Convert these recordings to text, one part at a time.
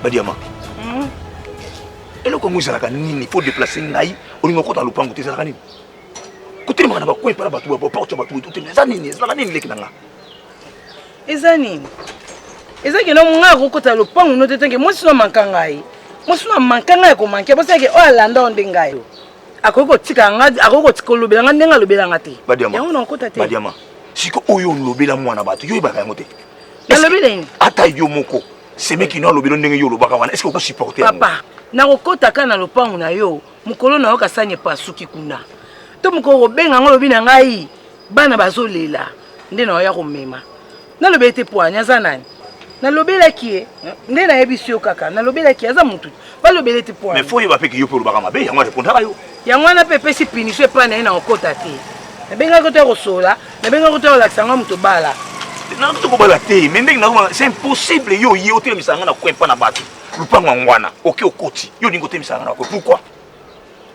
Badiama. Eloko yango ezalaka nini? Faut déplacer ngai, olinga okota lopango te, ezalaka nini? Kotelemaka na bacoin mpana bato, baporte ya bato, otelema, eza nini? Ezalaka nini, leki na nga? Eza nini? Eza keno ngai akokota lopango no te, tanke mwasi no amanka ngai, mwasi no amanka ngai, akomanke bosalake oyo alanda o nde ngai akoki kotika ngai, akoki kolobela ngai ndenge alobela nga te. Yango nakokota te. Badiama, siko oyo olobela mwana bato, yo oyebaka yango te. Nalobi nini? Ata yo moko semeki no alobelo ndenge yo olobaka wana, est ce que okosupporte yango? Papa, nakokota kaka na lopango na yo mokolo nayoka sani epasuki kuna, to mokolo kobenga yango, olobi na ngai bana bazolela nde naoya komema. Nalobi ete poani aza nani? Nalobelaki ye nde nayebisi yo kaka, nalobelaki ye aza motu balobela ete poani. Mais faut oyeba mpe ke yo mpe olobaka mabe, yango arépondaka yo. Yango wana mpe epesi punition epai na ye na kokota te. Nabengaki to ya kosola, nabengaki to ya kolakisa ngo moto bala. Nakoki kobala te, mais ndenge nazomona, c'est impossible. Yo oye otelemisa nga na coin mpa na bato, lupango yango wana oke okoti, yo olingi otelemisa nga na coin, pourquoi?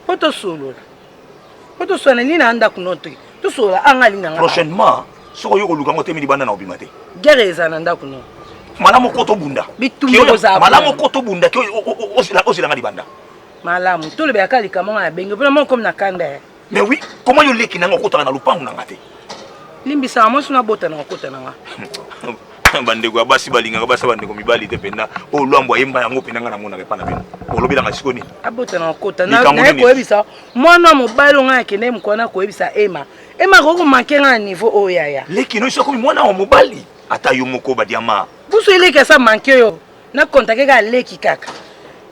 Mpo tosolola, mpo tosolola nini na ndako no te, tosolola anga alinga nga. Prochainement soki oyo koluka ngo otemi libanda na obima te. Guerre ezala na ndako no. Malamu ko tobunda. Bitumba kozala. Malamu ko tobunda ke ozelanga libanda. Malamu tolobelaka likambo nga na benge mpona moko komi na kanda ya. Mais oui, comment yo leki nanga okotaka na lupango nanga te? Limbisaka, mwasi nabota na kokota na nga. Bandeko ya basi balingaka basi, bandeko mibali te mpenza. Oyo lwambo ayemba yango mpenza, nga namonaka epa na bino. Olobelanga siko nini? Abota na kokota naye koyebisa mwana mobali onga akende mokolo na koyebisa Ema. Ema akoki komanke nga na niveau oyo, yaya. Leki no sokomi mwana wa mobali, ata yo moko badiama. Busu eleki asa manke yo na contacte kaka leki kaka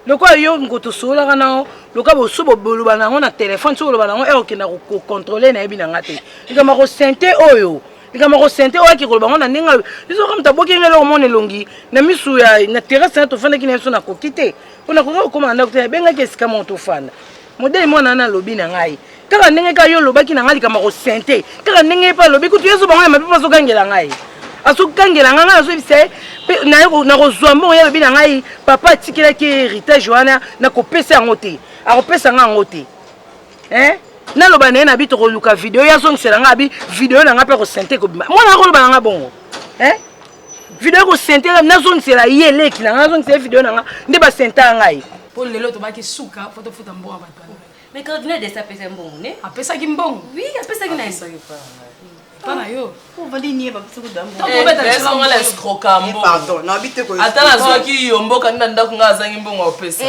lokola yo moto osololaka nao, lokola boso boloba na yango na telefone, soki oloba na yango ere okenda kocontrole, nayebi na nga te. Likambo ya kosente oyo, likambo ya kosente oyo ake koloba yango na ndenge biso moto aboki ngai eloko mona elongi na misu ya na terrasse na tofandaki na biso, nakoki te mpo nakoki kokóma na ndako te. Nabengaki esika moko tofanda modele mwana wana alobi na ngai kaka ndenge kaka yo olobaki na ngai likambo ya kosente, kaka ndenge ye mpe alobi kutu ye zobango ya mabe mpe azogangela ngai, azogangela ngai. Ngai nazoyebisa ye mpe nakozwa mbongo ye alobi na ngai papa atikelaki héritage wana, nakopesa yango te, akopesa ngai yango te. Naloba na ye na bi tokoluka video, ye azongisela ngai abi video na ngai mpe akosente kobima. Mwana akoloba na ngai bongo, video ekosente, nazongisela ye leki na ngai, nazongisela ye video na ngai nde basenta ngai. Mpo lelo tobaki suka fo tofuta mbongo ya bato. Mais cardinal desi apesaki mbongo ne? Apesaki mbongo. Oui, apesaki na ye. Mpa na yo. Ata nazwaki yo mboka nde na ndako ngai azangi mbongo apesa,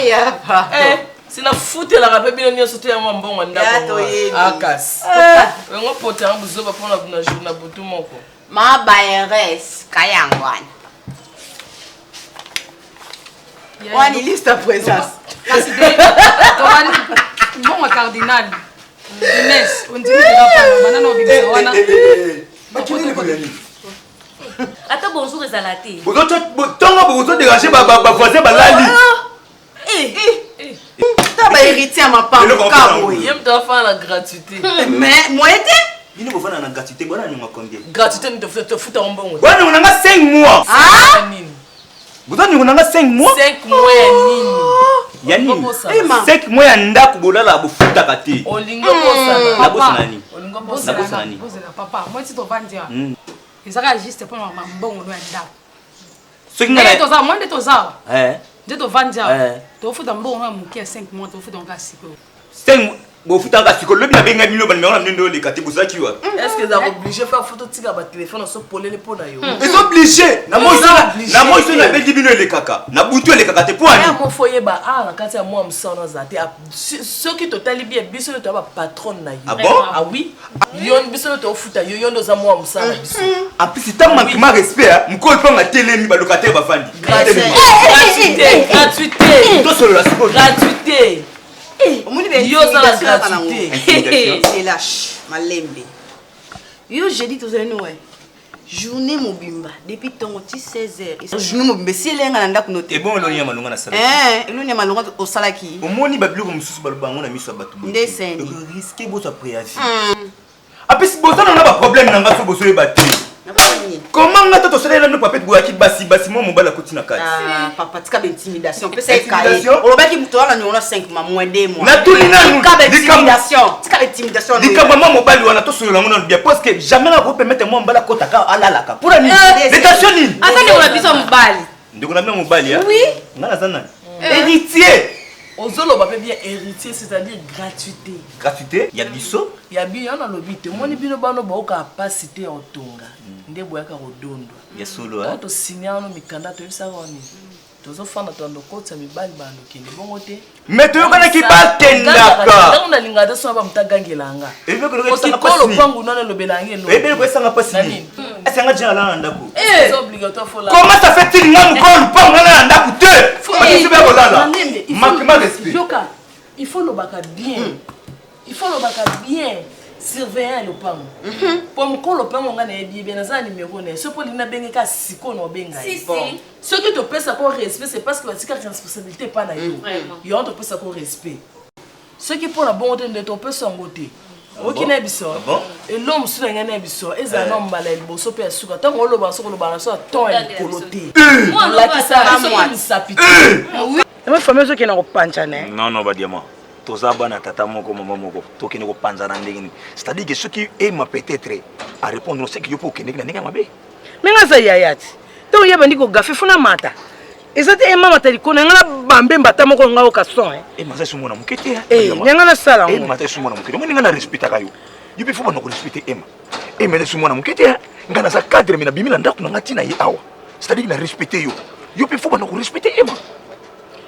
sinafutelaka mpe bino nyonso te yango mbongo ndako akasi yango pota yango buzoba mpona na butu moko. Ma bayeres kayangwana wani liste présence. Kasi mbongo cardinal Ines ondimi deja pana banana obimisa wana. Ata bonjour ezala te. Ntongo bokozoderange bavoisin balali. Ta bahéritier ya mapango kaboye. Ye moto afana na gratuité. Mais moyen te. Bino bofanda na gratuité, bona nionga combien? Gratuité tofuta mbongo. Bona niongo nanga 5 mois. Nini? Boza niongo nanga 5 mois. 5 mois ya nini? Ya nini? 5 mois ya ndako bolala bofutaka te. Olingi obosana? Nabosana nini? Nabosana nini? Papa, moi ti tovandi awa, ezaka juste mpona mambongo no ya ndako. Soki ngai toza mwa nde toza awa, nde tovandi awa, tofuta mbongo ya moke ya 5 mois, tofuta ngo kaka sikoyo. 5 bofutaka sikoyo, lobi nabenga bino banimero na bino nde oleka te, bozalaki wapi? Est ce que eza obligé fa foto tika batelefone oso polele mpo na yo? Eza obligé na moi soki nabengi bino elekaka na butu, elekaka te mpo ani? Mo fo yeba awa na kati ya mwa mosala aza te. Soki totali bien, biso nde toya bapatronne na yo. Ah bon? Ah oui, yo biso nde tofuta yo, yo nde oza mwa mosala na biso. En plus ta manquement respect, mokolo mpe atelemi, balocataire bafandi. Gratuité, gratuité. Tosolola sikoyo. Gratuité. Yo oza na gratuité. Malembe yo, jeudi tozali no journée mobimba depuis ntongo ti 16 heures, journée mobimba esi elenga na ndako no te. Ebongo eloni ya malonga nasalaki? Eloni ya malonga osalaki. Omoni babiloko mosusu baloba yango na miso ya bato. Nde seni. Risque bozwa préavis apesi bozana na baproblème na nga so bozoyeba te. Comment nga to tosalela no papete boyaki basi basi, mwa mobali akoti na kati. Papa, tika baintimidation, pesa ye kaye. Olobaki moto wana niongo na 5 mois moins 2 mois. Natuni nanu. Tika baintimidation, tika baintimidation. Likambo mwa mobali wana tosolola yango nanu bien, parce que jamais na kopermettre mwa mobali akotaka alalaka. Mpona nini? Détention nini? Ata ndeko na biso mobali. Ndeko na bino mobali ya? Oui. Nga naza nani? Héritier. Ozoloba pe bien héritier, c'est-à-dire gratuité. Gratuité ya biso? Ya biso, ya nalobi te. Omoni bino bano baoka pasi te ya otonga. Nde boyaka kodondwa. Ya solo, hein? To signer ano mikanda toyebisaka wani. Tozofanda tondo kotisa mibali bando kende bongo te. Mais toyokanaki bakendaka. Ntango nalingaka te soki bamoto agangela nga. Okikolo lopangu nano elobela nga eloko. Ebele koyesanga mpasi nini? Esi nga jina alala na ndako. Eza obligatoire fo lala. Comment ça fait-il nga mokolo lopangu nga na ndako te? Bakisi be kolala. Manquement respect. Yoka, il faut lobaka bien. Il faut lobaka bien. Surveillant ya lopango. Po mokolo lopango nga nayebi ye bien, naza na numero na ye. Soki olingi nabenge ka sikoyo na obenga ye. Soki topesa ko respect, c'est parce que batika responsabilité epa na yo. Yo wana topesa ko respect. Soki mpo na bongo te nde topesa yango te. Oki na biso. Elo mosusu na ngai na biso ezala na mbala ya liboso mpe ya suka. Ntango oloba soki oloba na so ya ton ya likolo te. Olakisa biso mpe misapi te. Yango famille ozokende kopanzana. Non non ba diamant. Toza bana tata moko mama moko tokende kopanzana ndenge nini? C'est-à-dire que soki Emma peut-être a répondre c'est que yo mpe okendeki na ndenge ya mabe. Mais nga za yaya ti. Ntango ye abandi kogafe fo namata. Eza te Emma mata likolo na nga na bambe mbata moko nga oka son hein. Emma aza lisusu mwana moke te hein. Eh, nga nasala yango. Emma aza lisusu mwana moke te. Omoni nga na respectaka yo. Yo mpe fo banda korespecte Emma. Emma aza lisusu mwana moke te hein. Nga naza cadre mais nabimi na ndako na nga ntina ye awa. C'est-à-dire na respecte yo. Yo mpe fo banda korespecte Emma.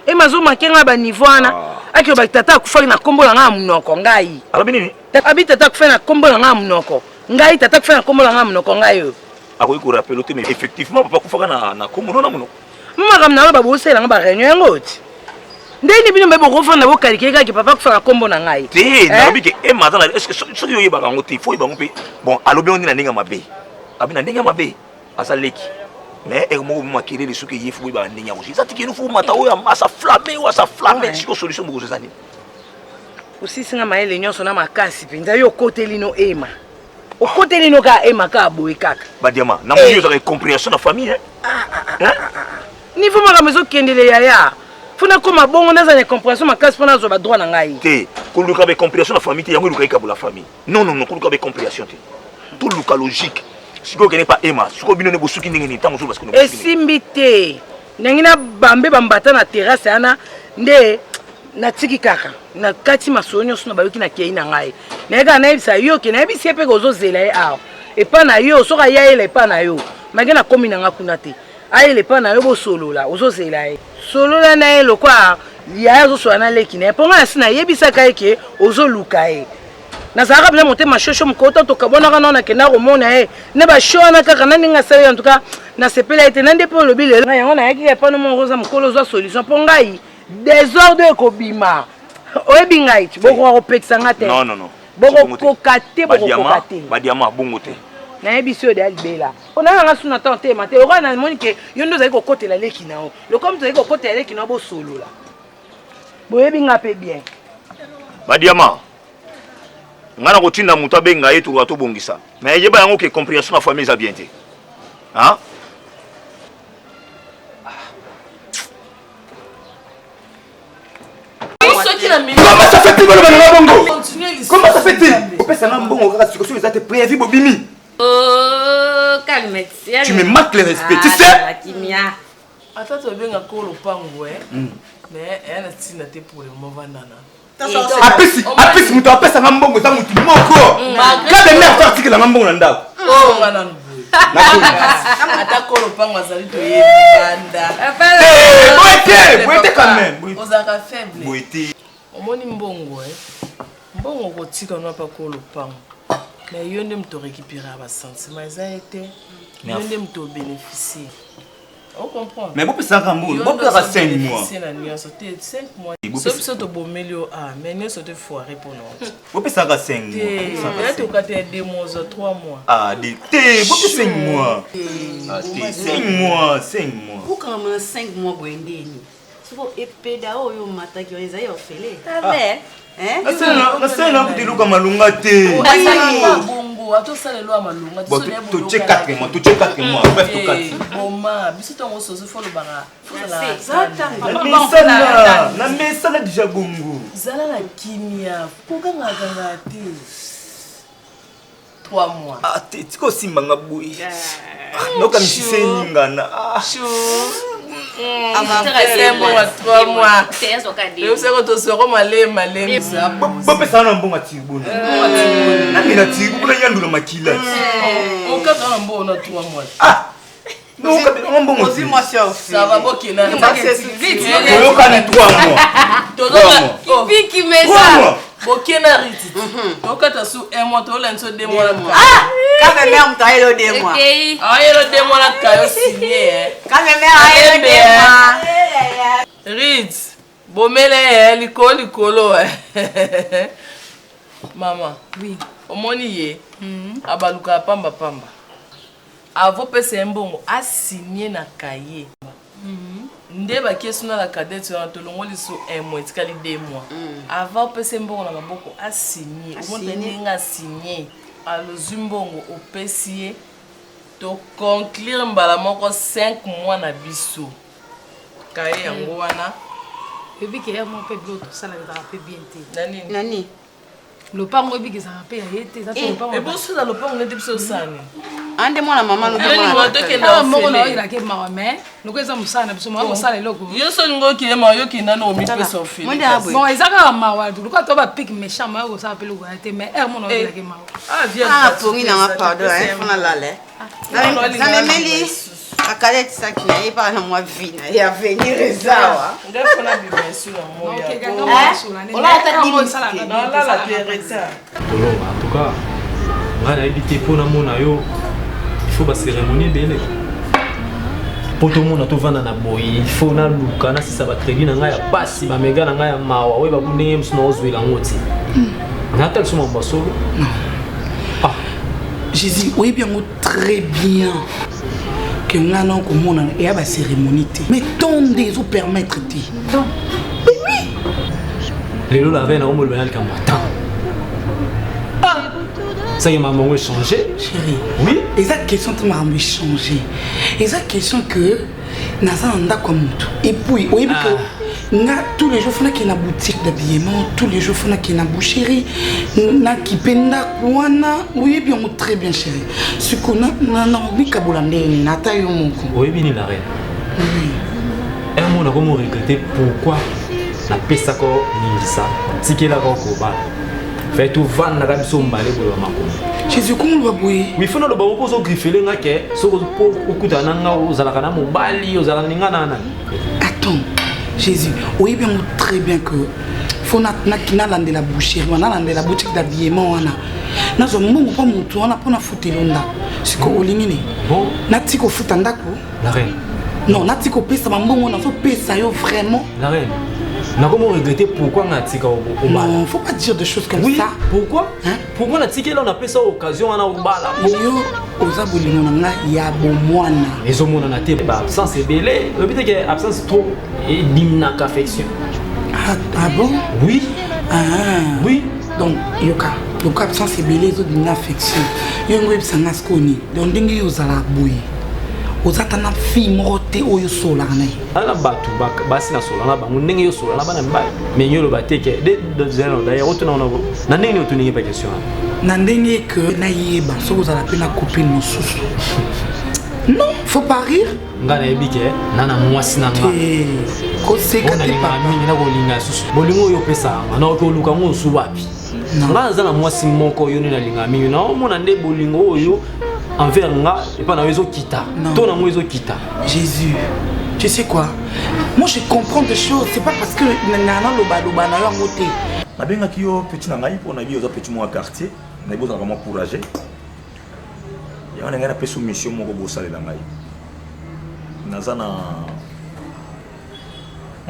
Emma azo manquer nga ba niveau wana. Akio ba tata akufaki na kombo na nga ya monoko ngai. Alobi nini? Abi tata akufaki na kombo na nga ya monoko. Ngai tata akufaki na kombo na nga ya monoko ngai oyo. Akoki ko rappeler te mais effectivement papa akufaka na kombo na monoko. Makambo na yo ba bosela nga ba réunion yango ti. Ndenge bino mbe bokofanda bokalike kaka papa akufaka kombo na ngai. Te, nalobi ke Emma aza na est-ce que soki oyebaka yango te, faut oyeba yango mpe. Bon, alobi yango nde na ndenge ya mabe. Abi na ndenge ya mabe. Aza leki. Mais eko moko makelele soki ye faut oyebaka ndenge ya kozwi. Eza tike faut mata oyo asa flamme oyo asa flamme siko solution bokozwa eza nini? Osisi nga mayele nyonso na makasi mpenza yo okoteli no Emma. Okoteli no kaka Emma kaka boye kaka. Ba diamant, na moni ozaka compréhension na famille hein. Hein? Niveau makambo ezokendele yaya. Faut nakoma bongo naza na compréhension makasi mpo nazwa ba droit na ngai. Te, koluka ba compréhension na famille te yango eluka ekabola famille. Non non non, koluka ba compréhension te. Toluka logique. Sikoyo okende pa Emma, sikoyo bino nde bosuki ndenge nini ntango ozoba sikoyo? Esimbi te. Ndenge na bambe bambata na terrasse wana nde natiki kaka nakati masolo nyonso na bayoki nakei na ngai. Naye kaka nayebisa yo ke nayebisi ye mpe ke ozozela ye awa epa na yo, soki ayayela epa na yo make nakomi na nga kuna te, ayela epa na yo bosolola, ozozela ye. Solola na ye lokwa yaya azosola na leki na ye, mpo ngai nasi nayebisaka ye ke ozoluka ye. Nazalaka mpenza motema shosho mokolo ntango tokabwanaka nao nakenda komona ye na basho wana kaka na ndenge asali, en tout cas nasepela ye te na nde mpe olobi lelo yango nayaki kaka epa no moko oza mokolo ozwa solution mpo ngai desordre ekobima. Oyebi ngai ti bokoka kopekisa nga te. Non, non, non. Bokokoka te, bokokoka te. Ba diamant bongo te. Nayebi si oyo deya libela. Ona na nga suna temps te mate. Lokola na moni ke yo nde ozali kokotela leki na yo. Lokola moto ozali kokotela leki na yo bosolola. Boyebi nga pe bien. Ba diamant. Nga na kotinda moto abenga ye toluka tobongisa. Mais yeba yango ke compréhension na famille eza bien te. Hein? Comment ça fait-il boloba na nga bongo? Comment ça fait-il? Opesa nga mbongo kaka sikoyo soki eza te préavis bobimi. Oh, calme. Tu me manques le respect, tu sais? Ata tobenga ko lopango eh. Mais eya na ntina te pour le moment vandana. Apesi, apesi moto apesa nga mbongo eza motu moko. Kada mère to atikela nga mbongo na ndako. Oh, nga nanu boye. Ata ko lopango azali toyebi banda. Eh, boye te, boye te quand même. Boye te. Ozalaka faible. Boye te. Omoni mbongo eh. Mbongo kotika no pa ko lopango. Mais yo nde moto récupérer ba sentiment eza ye te. Yo nde moto bénéficier. O comprendre? Mais bopesaka mbongo, bopesaka 5 mois. Na nyonso te 5 mois. So biso tobomeli yo ah, mais nyonso te foire pona yo. Bopesaka 5 mois. Te, ya tokata ya 2 mois, 3 mois. Ah, de te, bopesa 5 mois. Ah, te, 5 mois, 5 mois. Kokangama na 5 mois boye ndeni. Soko epeda oyo mataki oyo ezali ofele. Tabe. Hein? Nasala na kuteluka malunga te. Bongo, atosala eloko ya malunga. Bon, totie 4 mois, totie 4 mois. Bref, tokati. Boma, biso ntango soso fo lobaka. Na mesana, na mesana déjà bongo. Zala na kimia, kokangakanga te. 3 mois. Ah, te, tika osimba nga boye. Ah, nayoka misisa eningana. Ah. Chou. Mbongo ya 3 mois. Eyebisako tozwako malemi malemi. Bopesa na mbongo ya tiribona. Namela tiribu mpona yandula makila. Okata na mbongo na 3 mois. Ah! Mbongo. Ozwi mwasi ya ofele. Ça va bokenda. Toyokani 3 mois. Kipiki mesa. Bokenda riti. Tokata su 1 mois tolanda so 2 mois na Ah! Quand même moto ayelo 2 mois. Ayelo 2 mois na kayo signé. Quand même ayelo 2 mois. Rit. Bomele ye likolo likolo. Mama. Oui. Omoni ye. Abaluka pamba pamba. Avopesa ye mbongo asigne na kaye. Nde bakie suna na cadette wana tolongoli so un mois etikali 2 mois. Avant opesa ye mbongo na maboko asigne. Omoni ndenge asigne. Alozwi mbongo opesi ye toconclure mbala moko 5 mois na biso. Kaye yango wana. Oyebi ke ya moko mpe biloko tosalaka ezalaka mpe bien te. Nani? Nani? Lopango oyebi ke ezalaka mpe ya ye te, eza mpe lopango. Ebosala lopango neti biso osani. Ande mwana mama no Awa moko na oyelaka mawa mais loko eza mosala na biso mawa kosala eloko. Yo so olingi okende mawa yo okenda na omipesa ofele. Bon eza kaka mawa lokola to ba pic méchant mawa kosala mpe eloko ya te mais heure mona oyelaka mawa. Ah viens. Ah pongi na nga pardon hein, fona lala. Namemeli akaleti saki na ye mpaka na mwa vie na ye avenir eza awa. Ngai fona bima esu na moya. Nalala te retard. Tolonga en tout cas ngai nayebi te mpo namona yo il faut bacérémonie ebele mpo tomona tovanda na boye il faut naluka nasisa bacrédit na ngai ya pasi bamega na ngai ya mawa oyeba ku ndenge mosusu naozwela yango ti nata lisusu mambo ya solo. Ah. Jésus oyebi yango très bien ke ngai na okomonana eya bacérémonie te mais ton nde ezopermettre te. Mais oui. Lelo la veille nakomoloba na likambo ya temps saki makambo yango échange. Chéri. Oui. Eza question te makambo échange, eza question que naza na ndako ya motu et puis oyebi ke nga tous les jours fo nakende na boutique d'habillement, tous les jours fo nakende na boucherie, nakipe ndako wana. Oyebi yango très bien, chéri. Siko namikabola ndenge nini ata yo moko? Oyebi nini la reine, un mot nakomi regretter pourquoi napesaka ningisa tikelaka okobala fe tovandaka biso mbale boye bamakomi. Jésus, komoloba boye? Oui, fo naloba mpo ozogriffele nga ke soki po okutana na nga ozalaka na mobali ozalaka ninga na nani. Attends, Jésus, oyebi yango très bien que fo nalandela boucherie wana, nalandela boutique d'habillement wana, nazwa mbongo mpo motu wana mpo nafutela ndako. Siko olingi nini? Bon. Natika kofuta ndako? La reine. Non, natika kopesa bambongo nazopesa yo vraiment? La reine, nakomi regretter pourquoi nga natika obala. Non, faut pas dire des choses comme Oui. ça. Pourquoi? Hein? Pourquoi natikela napesa occasion wana obala? Yo oza bolingo na ngai ya bomwana. Ezomonana te, baabsence ebele. Oyebi te ke absence trop ediminaka affection? Ah, ah bon? Oui. Ah. Oui. Donc yoka, yoka, absence ebele ezodimina affection. Yo yango oyebisa nga sikoyo nini? Donc ndenge yo ozalaka boye, oza ata na fille moko te oyo osololaka na ye? Aza na bato basi nasola na bango ndenge yo sola na bana mibali, mais yo oloba te ke d'ailleurs otuna wana na ndenge nini otuningi ba question wana? Na ndenge ke nayeba soki ozala mpe na copine mosusu. Non, faut pas rire. Nga nayebi ke na na mwasi na nga. Te, koseka te. Nalinga papa. Mingi nakolinga lisusu bolingo oyo opesaka nga, nakoki oluka ngo osu wapi? Nga naza na mwasi moko, yo nde nalinga mingi. Naomona nde bolingo oyo envers nga epa na yo ezokita to nango ezokita. Jésus, tu sais quoi, moi je comprends des choses. C'est pas parce que nana loba na yo yango te. Nabengaki yo, petit na ngai, mpo nayebi oza petit moko ya quartier, nayebi ozalaka mwa courage. Yango na ngai napesi yo mission moko bosalela ngai. Naza na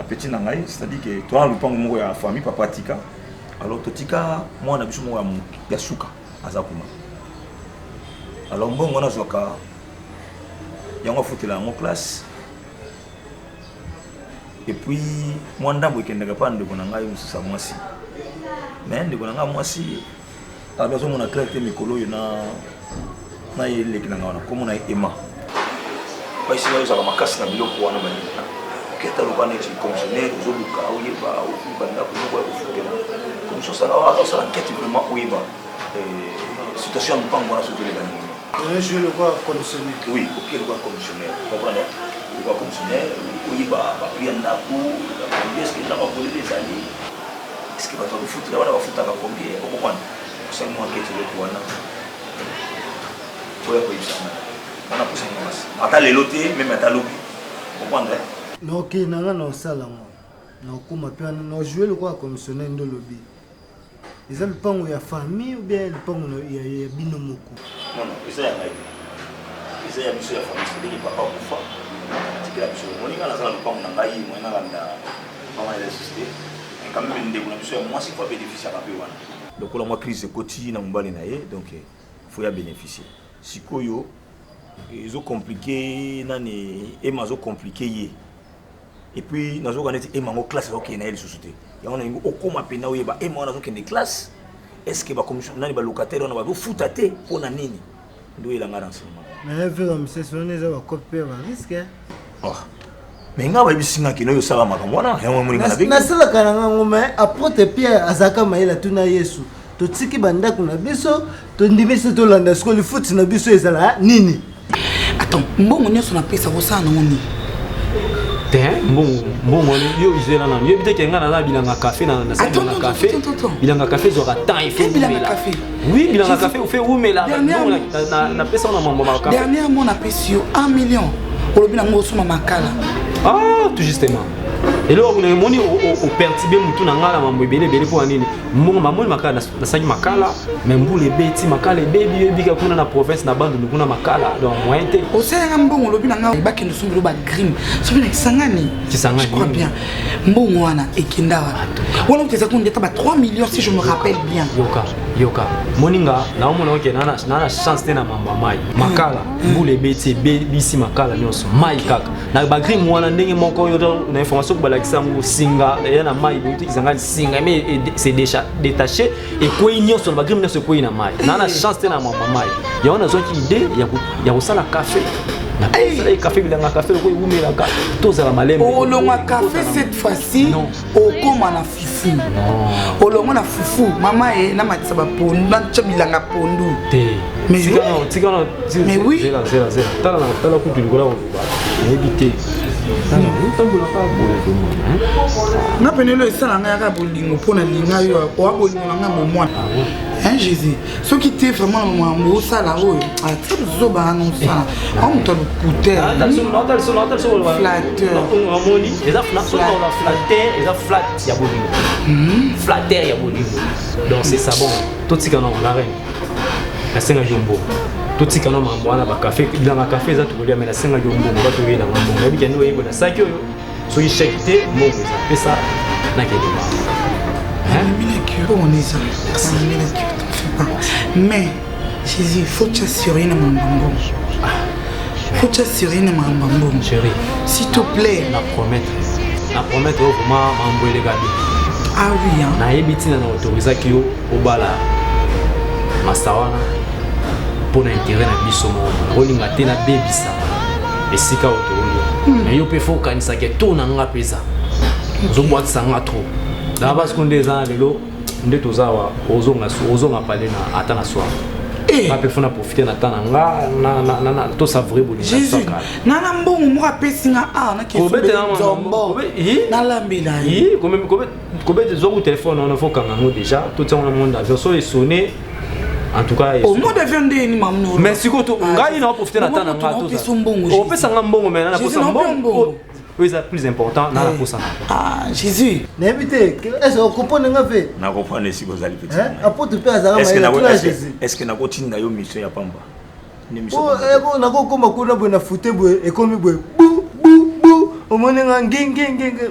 petit na ngai, c'est-à-dire que toza na lopango moko ya famille papa atika. Alors totika mwana biso moko ya suka aza kuna. Alors mbongo wana azwaka yango afutela yango classe et puis mwa ndambo ekendaka mpa ndeko na ngai mosusu ya mwasi. Mais ndeko na ngai mwasi alobi azomona clair te mikolo oyo na ye eleki na ngai wana komona ye ema baisi ngai ozalaka makasi na biloko wana banini oketa loka neti commissionnaire ozoluka oyeba oluka ndako moko ya kofutela commission osala osala enquête vraiment oyeba situation ya lopango wana soki oleka nini. Jouer le roi commissionnaire. Oui, ok, le roi commissionnaire. Comprendre? Lokola commissionnaire, oyeba ba prix ya ndako, combien est-ce que ndako ya polele ezali, est-ce que bato bakofutela wana bafutaka combien, okoprendre osali mwa enquête eloko wana oya koyebisa ngai wana posa makasi ata lelo te meme ata lobi okoprendre. Naokende na ngai naosala yango nakokoma mpe wana najoue lokola commissionnaire nde olobi Eza lupango ya famille ou bien lupango ya, ya bino moko? Non, non, eza ya ngai. Eza ya biso ya famille, c'est-à-dire que papa akufa atikela biso. Omoni ngai naza na lupango na ngai, moyen nalanda mama eza lisusu te. Mais quand même ndeko na biso ya mwasi faut abénéficiaka mpe wana. Lokola mwa crise ekoti na mobali na ye, donc faut ya bénéficier. Sikoyo ezo compliquer nani, Emma azo compliquer ye. Et puis nazoka neti Emma ngo classe azokende na ye lisusu te. Yango nalingi okoma mpenza oyeba Emma wana azokende classe, est ce que ba commission nani ba locataire wana bazofuta te mpo na nini? Nde oyela nga renseignement. Mais vera misese wana eza ba cope mpe ba risque. Oh. Mais nga bayebisi nga kino oyo osala makambo wana yango omoni nga nabengi. Nasalaka na ngango mais apotre Pierre azalaka mayele atuna Yesu. Totiki bandako na biso tondimi biso tolanda sikoyo lifuti na biso ezala nini? Attends, mbongo nyonso napesa kosala nango nini? Te, mbongo mbongo yo izela nanu yebi te ke ngai naza bilanga kafe na nasala bilanga kafe bilanga kafe ezwaka temps il faut bilanga kafe oui bilanga kafe ofe wumela napesa na mambo ma kafe dernièrement napesi yo 1 million olobi nango osomba makala ah tout justement eloko kuna emoni operturbe motu na ngai na mambo ebele ebele mpo na nini mbongo mamoni makala nasangi makala mais mbula ebeti makala ebebi ebika kuna na province na bandundu kuna makala donc moyen te osalanga mbongo olobi na ngai bakende osombelo bagrime soki na kisangani kisangani je crois bien mbongo wana ekenda wapi wana kutu ezalaki ndeta ba 3 millions si je me rappelle bien yoka yoka moninga naomona oke na na chance te na mambo ya mai makala mbula ebeti ebebisi makala nyonso mai kaka na bagrime wana ndenge moko yo na information balakisa yango singa ya na mai boyuti kisangani singa mais se détaché ekwei nyonso na bagrime nyonso ekwei na mai na na chance te na mama mai yango nazwaki idée ya kosala kafe nasalaki kafe bilanga kafe lokola ewumelaka tozala malembe olongwa kafe cette fois-ci okoma na fufu olongwa na fufu mama ye namatisa bapondu natya bilanga pondu te mais oui zela zela zela tala na tala kutu likolo ya koloba nayebi te otambolaka boye vraiment nga pene elo esala ngai yaka bolingo mpo na linga yo oa bolingo na ngai bomwana ah hein jésus soki te vraiment na makambo osala oyo atia zoba wana osala a moto ya lokuteamoni eza flatteur eza flat ya bolingo flatteur ya bolingo donc c'est ça bon totika na la reine nasengaki yo mbongo totika na mambo wana bakafe bilanga kafe eza tokolia me nasengaki yo mbongo bato oye nanga mbongo nayebi kende oyebo na saki oyo soki chèque te mbongo eza pesa nakende mais Jésus, faut tu assurer na mambo mbongo. Faut tu assurer na mambo mbongo. Chérie, s'il te plaît. Na promettre. Na promettre vraiment mambo eleka bien. Ah oui, hein. Nayebi ntina na autorisaki yo obala masta wana mpo na intérêt na biso moko nakolinga te nabebisa esika oyo tokolia hmm. mais yo mpe fo okanisaka to na nga mpenza ozobwakisa nga trop na basiko nde eza na lelo nde toza awa ozonga ozonga pale na ata na soir eh. nga mpe fo na profite na temps na nga to savoure bolingo na na mbongo moko apesi nga awa nakesombo nalambela ye kobete zwa ku telefone wana fo kanga yango déjà totia yango na monde avion so esonne en tout cas au mode avion nde ni mamu mais sikoyo to ah, ngai na profiter na temps na ngai toza opesa nga mbongo mais na posa mbongo oyo eza plus important na na posa na ah Jésus nayebi te est-ce que okomprendre nga mpe na comprendre esika ozali petit apotre mpe azalaka mayele Jésus est-ce que nakotinda yo mission ya pamba nakokoma kuna boye na fute boye ekomi boye bu bu bu omoni nga ngengengenge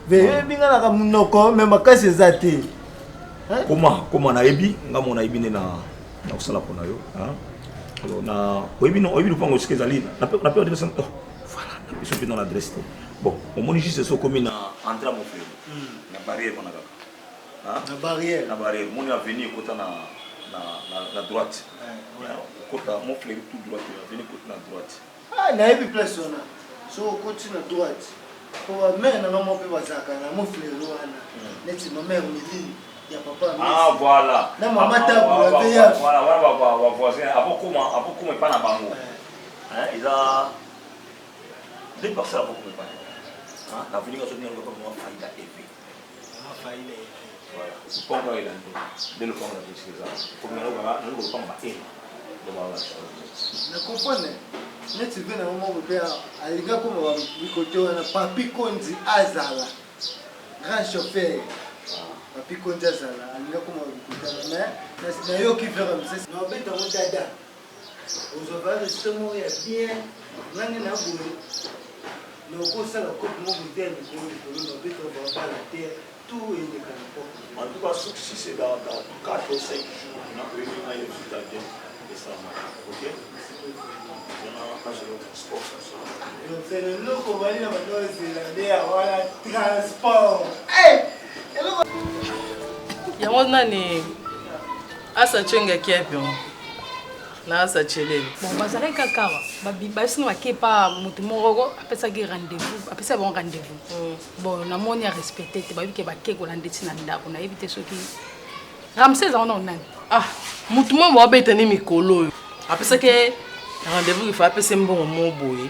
veyebi nga naka monoko me makasi eza te koma koma nayebi nga mo nayebi nde na kosala mpo na yo alors na oyebi oyebi lopango esika ezali nape adresse oh, voilà napeso mpe na adresse te bon omoni juste so okomi na entrée ya mofelo hmm. na barrière wana kaka na barrière na barrière omoni avenue ekota na na droite okota mofleri tout droite avenue ekota na droite Ah, nayebi place wana soki okoti na droite po bamere na nga moko mpe bazalaka na moflero wana hmm. neti mamere melini ya papa ah, voilà. na mama ah, tabu ya voilà, voilà, ba voisin akokoma akokoma epa na bango eh. eza Nde parcelle moko boye bana. Na vini ngaso ndenge ko mwa faida eve. Mwa faida eve. Voilà. Lupango ya elando. Nde lupango na biso eza. Ko mina ko ba na lupango ba ema. Nde ba ba. Na comprendre. Neti ve na moko mpe alinga koma bikote wana papi konzi azala grand chauffeur papi konzi azala alinga koma bikote wana mais nayoki vera misese na obeta ngo dada Ozwa ba registre moko ya bien nga nde na boye nakosala cope moko te ya likolo likolo na obeta babala te tout eleka na propre. En tout cas soki si c'est dans, dans 4 ou 5 jours na oyebi ngai résultat bien esalamaka ok c'est eloko bali na bando ozela nde ya wana transport yango nani asa chenga kiapi yango na asa chelele bon bazalaki kaka awa bayebisi nga bake pa moto moko apesaki rendez-vous apesaki bango rendez-vous mm. bon namoni ya respecte te bayebi ke bake kolanda eti na ndako nayebi te soki ramse ezango nao nani ah moto moko baobeta nde mikolo oyo apesaki rendez-vous kifa apesi mbongo mo boye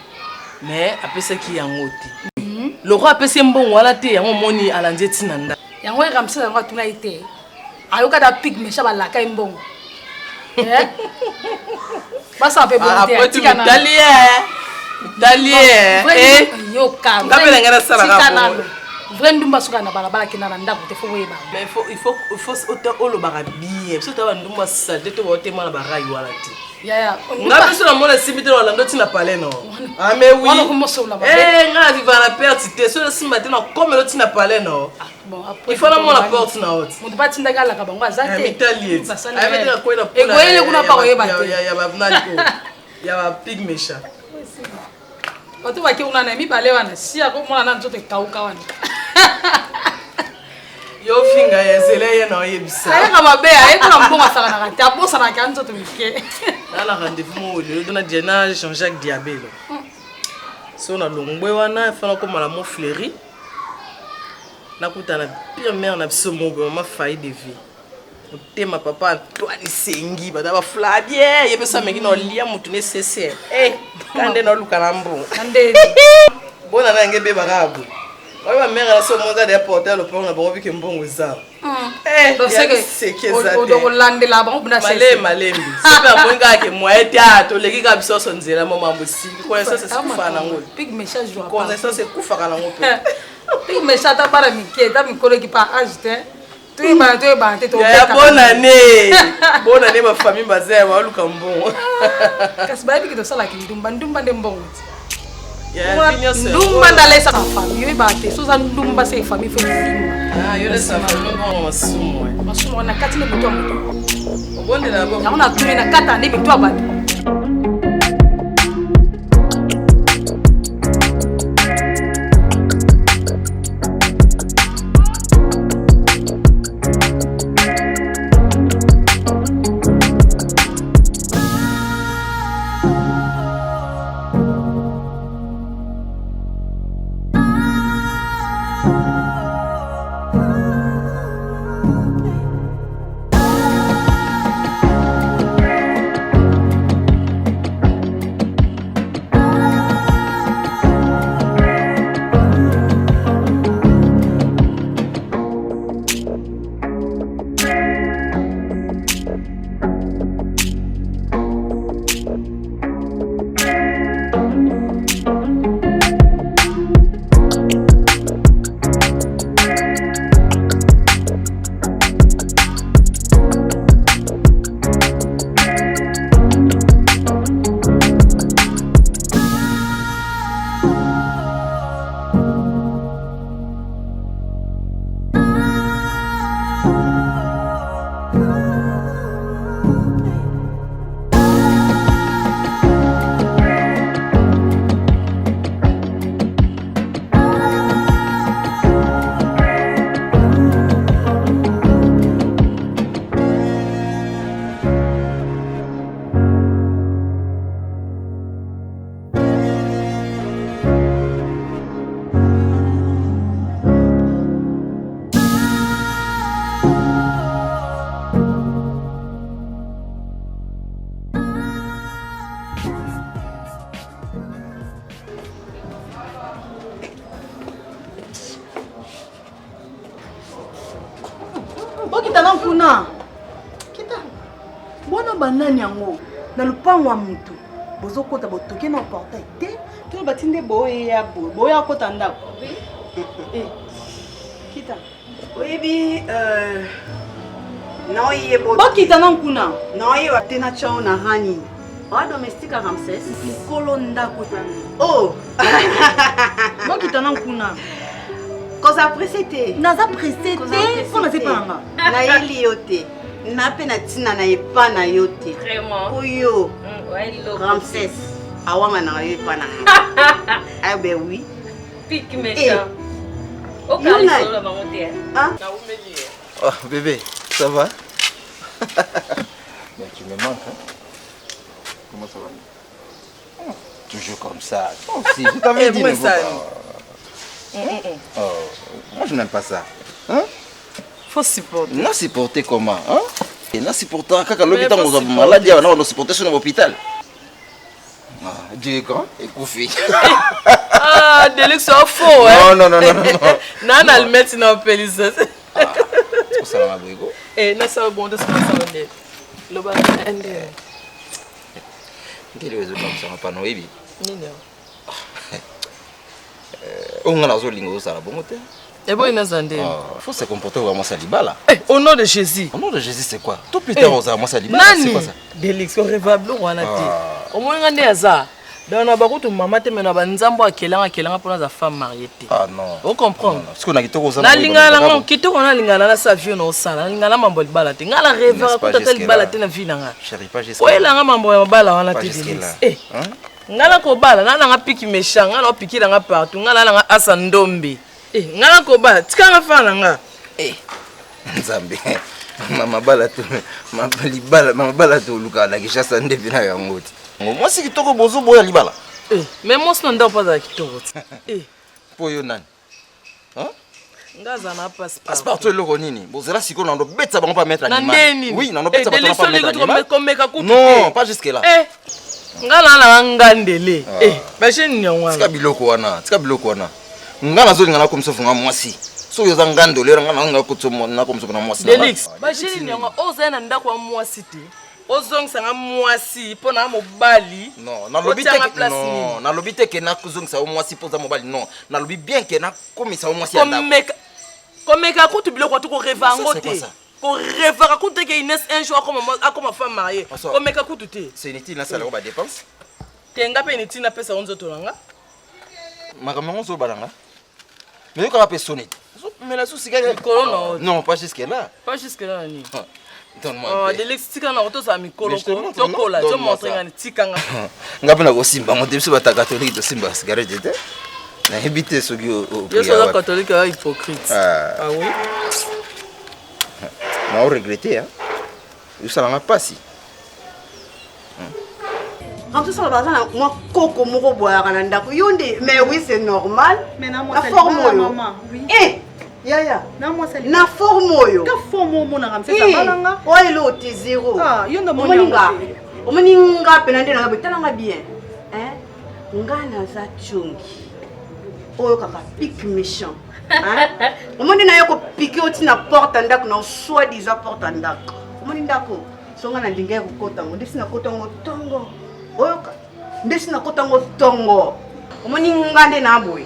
mais apesaki yango te mm. lokola apesi mbongo wana te yango omoni alandi eti na ndako yango ramse yango atuna ye te ayoka da pig mesha balaka ye mbongo eh? basala mpe bongo te mitali ye mitali ye eh? yoka nga mpe na ngai nasalaka bongo vrai ndumba soki na balabala kenda na ndako te fo boyeba mais il faut il faut olobaka bien biso ta bandumba salite to baotema na barai wana te yaya nga biso na mona esimbi te na olanda oti na palais no ah mais oui eh nga na viva na perte te so esimba te na komela oti na palais no ah. Bon, après, il faut namona porte na oti moto mpe atindaki alaka bango aza eh, te mitali eti ayebi te nakwei na ekoyele kuna mpa koyeba te ya banani oyo ya bapigmesha bato bake kuna na mibale wana si akomona na nzoto ekauka wana yo finga ya nzela ye na oyebisa ayaka mabe ayekola mbongo asakanaka te abosanaka ya nzoto mike na na rendez-vous moko lelo na na Jean-Jacques Diabelo so na longwe wana fana koma na mot fleuri nakutana pire mère na biso moko mama fayi de vie motema papa antoine sengi baza baflabie ye mpe so ameki na olia motu ne sese eh, ka nde naoluka na mbongo bona na yange ebeba kaka boye oyo bamere na so moza deya porte ya lopango na bango bike mbongo eza eh, okolandela bango mpona malembe malembe soki amoni kaka ke moye te a toleki kaka biso nyonso nzela mo mambo esili connaissance ekufaka nango connaissance ekufaka nango mpe pig méchant ata bana mike ata mikolo ekipa age te toyebana toyebana te yaya bonne année bonne année bafamille baza ya baluka mbongo kasi bayebi ke tosalaka ndumba ndumba nde mbongo ti ndumba nde alesaka famille oyebaka te so oza ndumba se famille fo esimba masumu wana kati nde moto ya moto yango natuni na kata nde mito ya bato. kuna. Kita. Bwana banani yango na lupango ya mutu bozokota botoke na portail te to batinde boya boye boya kota ndako. Eh. Kita. Oyebi euh, naoyeba bokita na nkuna naoyeba te na tya na rani oa domestique ya ramses mokolo ndako oh bokita na nkuna koza presse te naza presse te mpo naza epa na nga nayeli yo te na mpe na ntina na epa na yo te oyo mm, ramses awanganaka yo epa na nga ah ben oui Pique méchant. Eh. Oka lisolo na bango te. Hein? Oh, bébé, ça va Mais tu me manques, hein Comment ça va oh, Toujours comme ça. Toi aussi, je t'avais eh, dit. Ne faut pas. Oh, moi, je n'aime pas ça. Hein Faut supporter. Na supporter comment hein? Na supporter kaka lobi tango oza malade awa na supporter sur l'hôpital. Ah, Dieu est grand, ekufi. Ah, Delix, c'est faux, hein? Non, non, non, non, non. Nana almeti na opelisa. Ah, osala na boye ko. Eh, nasala bon, nasala nde. Loba nde. Ngeli ozokamwisanga pano oyebi. Nini? Oyo nga nazolinga ozosala bongo te. Eboyi naza nde. Ah, faut se comporter comme mwasi ya libala. Eh, au nom de Jésus. Au nom de Jésus, c'est quoi? Tout plus tard ozala mwasi ya libala, c'est quoi ça? Delix, oreva biloko wana te. Ah. Omoni nga nde aza. Donc na bakutu mama te mais na banzambo akelanga akelanga mpona aza femme mariée te. Ah non. O comprendre? Sikoyo na kitoko oza nalingana nango kitoko nalingana na sa vie na osala nalingana na mambo ya libala te ngai na rêvaka kuta ata libala te na vie na ngai Chérie, pas jusque-là. oyelanga mambo ya mabala wana Pas te jusque-là. Delix Eh, Hein? ngai nakobala ngai nanga piki méchant ngai naopiki nanga partout ngai nalanga asa ndombe Eh, ngai nakobala tika nga fana na nga Eh, nzambe mabala to libala mabala tolukaka na kinshasa nde mpe na yango te mwasi kitoko bozoboya libala Eh, mais mwasi na ndako mpo azala kitoko te Eh, mpo yo nani nga aza na passe passeport eloko nini bozela sikoyo nando betisa bango pa maître na animal nde nini oui nando betisa bato pa maître animal komeka kutu non pas jusque là eh nga na na nga ndele eh ba jeune yango wana tika biloko wana tika biloko wana nga nazolinga nakomisa funga mwasi soki oza ngando lero nga nalinga nakomisa mpona mwasi Delix ba jeune yango ozali na ndako ya mwasi te ozongisa nga mwasi mpo na mobali non nalobi te non nalobi te ke nakozongisa yo mwasi mpo oza mobali non nalobi bien ke nakomisa yo mwasi ya ndako komeka kutu biloko atu koreva yango te korevaka kutu te ke Inès un jour akoma femme mariée komeka kutu te c'est inutile nasala yango badépense te nga mpe inutile napesa yo nzoto na nga makambo yango ozoloba na nga mais yokaka mpe soni te ozomela susi kaka likolo na yo non pas jusque là pas jusque là na nini Donne-moi Oh, un peu. Delix tika na tozala mikolo Mais je te montre, tokola non? tomontre Donne-moi ça. ngani tika nga nga mpe nakosimba yango te biso bata katolike tosimba cigarette te nayebi te soki yo so oza catholique oza hypocrite ah oui nao regrette osalanga mpasi Ramses aloba aza na mwa koko moko boyaka na ndako yo nde mais oui c'est normal na forme oyo eh yaya na forme oyo oyo eloko te zero omoni nga omoni nga mpena nde nanga boye talanga bien nga naza tiongi oyo kaka pique méchant omoni naye kopike oti na porte ya ndako na soi disant porte ya ndako omoni ndako so nga nalingi ya kokota yango ndesi nakota yango ntongo oyoka ndesi nakota yango ntongo omoni nga nde na boye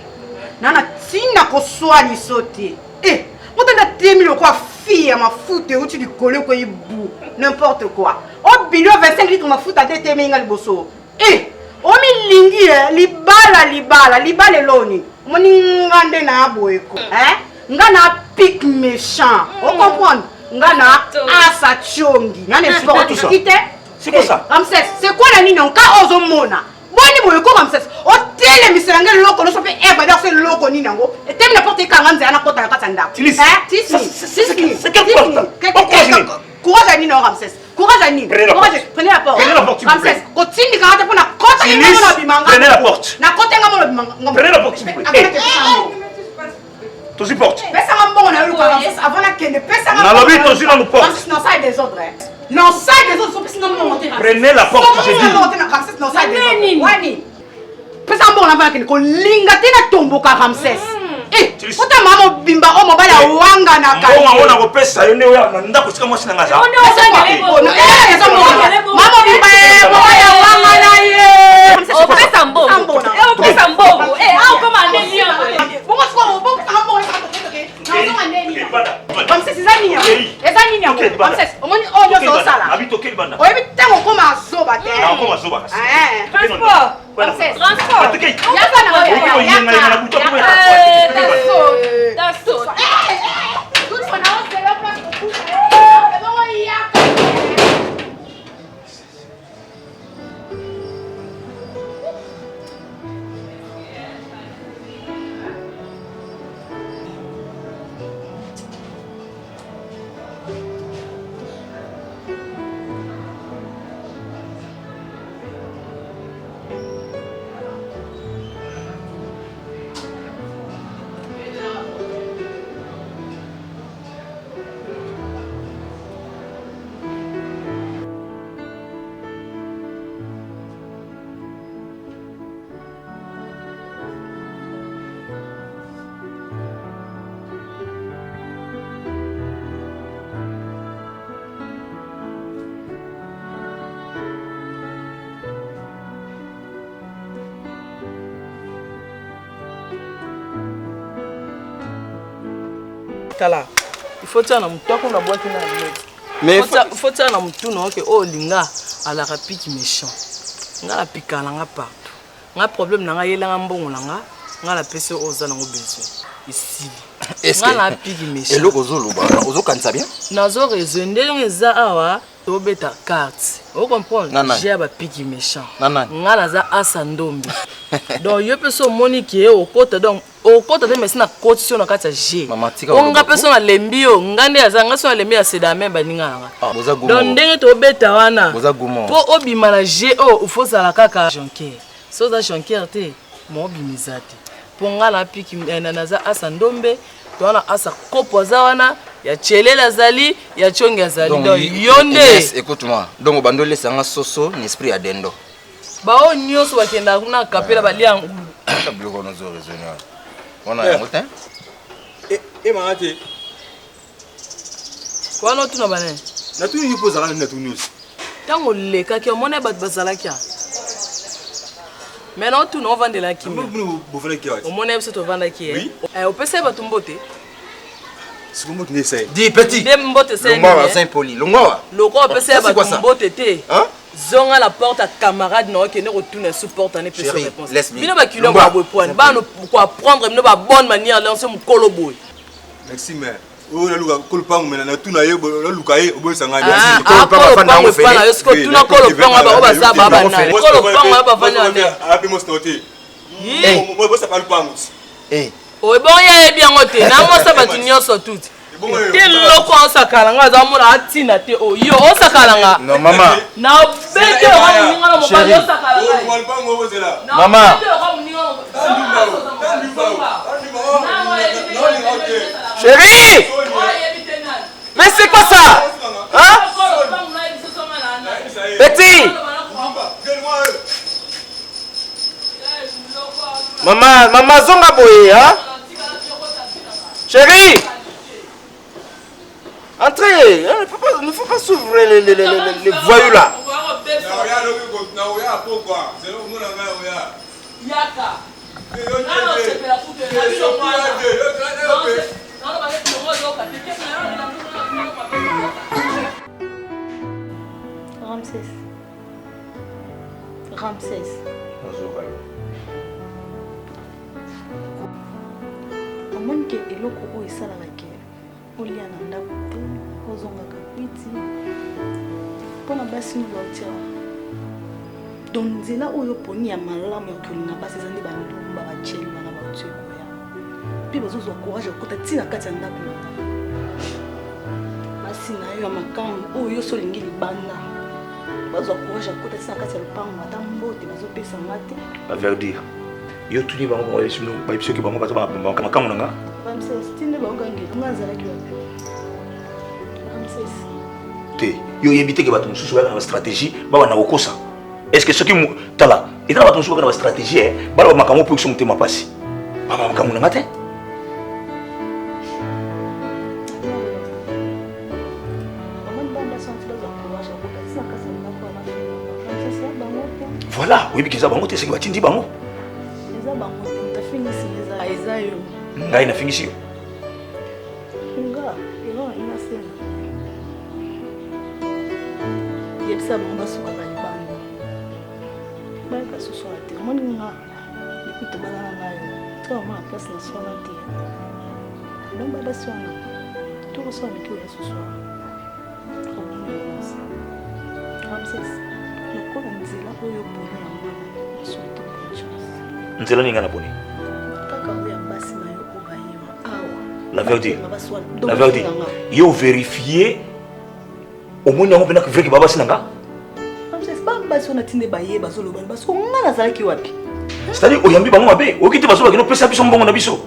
na na ntina koswaniso te e moto nde atemi lokola fille ya mafuta euti likolo ekoyi bu n'importe quoi obili o 25 litre mafuta nde etemi nga liboso e omilingi e libala libala libala eloni omoni nga nde na boye ko nga na pique méchant ocomprendre nga na asa tiongi nga na n'importe qui te C'est quoi ça Ramsès, c'est quoi la nini nka ozomona boni boye ko Ramsès otelemisela nge eloko nyonso mpe eba darso eloko nini yango etemi na porte ekanga nzela nakota na kati ya ndako courage ya nini yango Ramsès courage ya nini prenez la porte Ramsès kotindikanga te mpo na kota ngai mona bimanga na kota ngai mona bimanga prenez la porte s'il vous plaît tozwi porte pesanga mbongo na yo luka Ramsès avant nakende pesanga nalobi tozwi nanu porte Ramsès non ça désordre non ça désordre so pesanga mbongo te prenez la porte j'ai dit mbongo te na Ramsès non ça désordre wani pesanga mbongo na avant nakende kolinga te natomboka Ramsès Ota mama mobimba oyo mobali awanganaka. Mbongo yango nakopesa yo nde oya na ndako esika mwasi na nga aza. Mama mobimba ye mobali awangana ye. Opesa mbongo. Opesa mbongo. Eh, awa koma nde lion. Bongo sikoyo obokisaka mbongo nazonga nde nini? Ramses eza nini yango? Eza nini yango? Ramses omoni oyo nyonso osala. Oyebi ntango okoma zoba te. Nakoma zoba kasi. Transport. Ramses. Transport. Yaka na Yaka. Taso. Tala, il faut tia na mutu akona bwaki na net. Mais faut tia na mutu na oke oyo linga alaka piki méchant. Nga na pika na nga partout. Nga problème na nga yelanga mbongo na nga, nga na pesi oyo oza nango besoin. Esili. Nga na piki méchant. Eloko ozoloba, ozokanisa bien? Nazo raisonner ndenge eza awa tobeta carte. O comprendre? J'ai ba piki méchant. Nga naza asa ndombe. Donc yo pe so omoni ke okota donc okota te mais na kotisi yo na kati ya g o nga mpe so nalembi yo nga nde aza nga so nalembi ya sedame baninga na nga ah, donc ndenge tobeta wana mpo obima na g oyo ifo ozala kaka jonquiere so oza jonquiere te ma obimiza te mpo nga na piki eh, naza asa ndombe to wana asa kopo aza wana ya chelele azali ya chongi azali donc yo nde écoute moi donc obandi olesa nga soso na esprit ya dendo baoyo nyonso bakendaka kuna kapela balia ngulu biloko wana ozo raisonne wana wana yango te emanga te wana otuna banani natuni yo mpo ozalaka nani natuni osi ntango olekaki omona bato bazalaki a mai naotuna ovandelaki omona biso tovandaki ye opesaki bato mbote sikoyo mbote nde esali di petit nde mbote esali longwa saint poli longwa lokola opesaki bato mbote te zonga na porte ya camarade na okende kotuna sous porte ane pesa réponse bino bakilo ba boye poani bana ko apprendre bino ba bonne manière lance mokolo boye merci mère oyo naluka kolopango mena natuna ye naluka ye oboyisa ngai kolopango epa na yo sikoyo tuna kolopango ya bango baza babana kolopango ya bavandi wana mosi na te bosapa lupango ebongo ye ayebi yango te namosa bato nyonso tuti te loko osakala nga aza mona atina te o yo osakala nga non mama na bete oka moninga na mobali osakala nga mama Chérie Mais c'est quoi ça Hein Petit Maman, maman zonga boye, hein Chérie Entrez hein, il ne faut pas s'ouvrir les, les, les, les, les voyous là. Ramsès. Ramsès. Omoni ke eloko oyo esalaka ke olia na ndako te ozongaka kwiti mpo na basi no bauti awa donc nzela oyo oponi ya malamu ya kolinga basi eza nde bandumba baceli wana bauti ekoya mpe bazozwa courage ya kokota ntina kati ya ndako na nga basi na yo ya makambo oyo yo so olingi libanda bazwa courage ya kokota ntina kati ya lopango ata mbote bazopesa nga te ba verdure yo tuni bango bango bayebisi bino bayebisi soki bango baza makambo na nga Ramses tinde bango gangela nga azalaki wapi Ramses te yo oyebi te ke bato mosusu bayaka na bastratégie babanda kokosa est ce que soki tala eza na bato mosusu bayaka na bastratégie baloba makambo mpo biso motema mpasi baba makambo na nga te. Eza bango te. Voilà, oyebi ke eza bango te, seke batindi bango. Eza bango te, moto afingisi eza ah, eza yo. Ngai nafingisi yo. Nga, eloko na nasenga. Yebisa bango basukaka libanda. Bayaka susu awa te. Omoni nga, depuis tobalana na yo, tika komona place na swana te. Donc babasi wana, tokoswana miki oya susu awa. Ramses, lokola nzela oyo oponi yango wana, na souhaite bonne chance. Nzela nini nga naponi? Kaka oyo ya basi na yo oyo bayeba awa. La vérité. La vérité. Yo vérifier omoni yango mpena vrai ke babasi na nga? Ramses, ba basi wana tinde baye bazoloba basi nga nazalaki wapi? C'est-à-dire oyambi bango mabe, oyoki te bazolobaki nopesa biso mbongo na biso.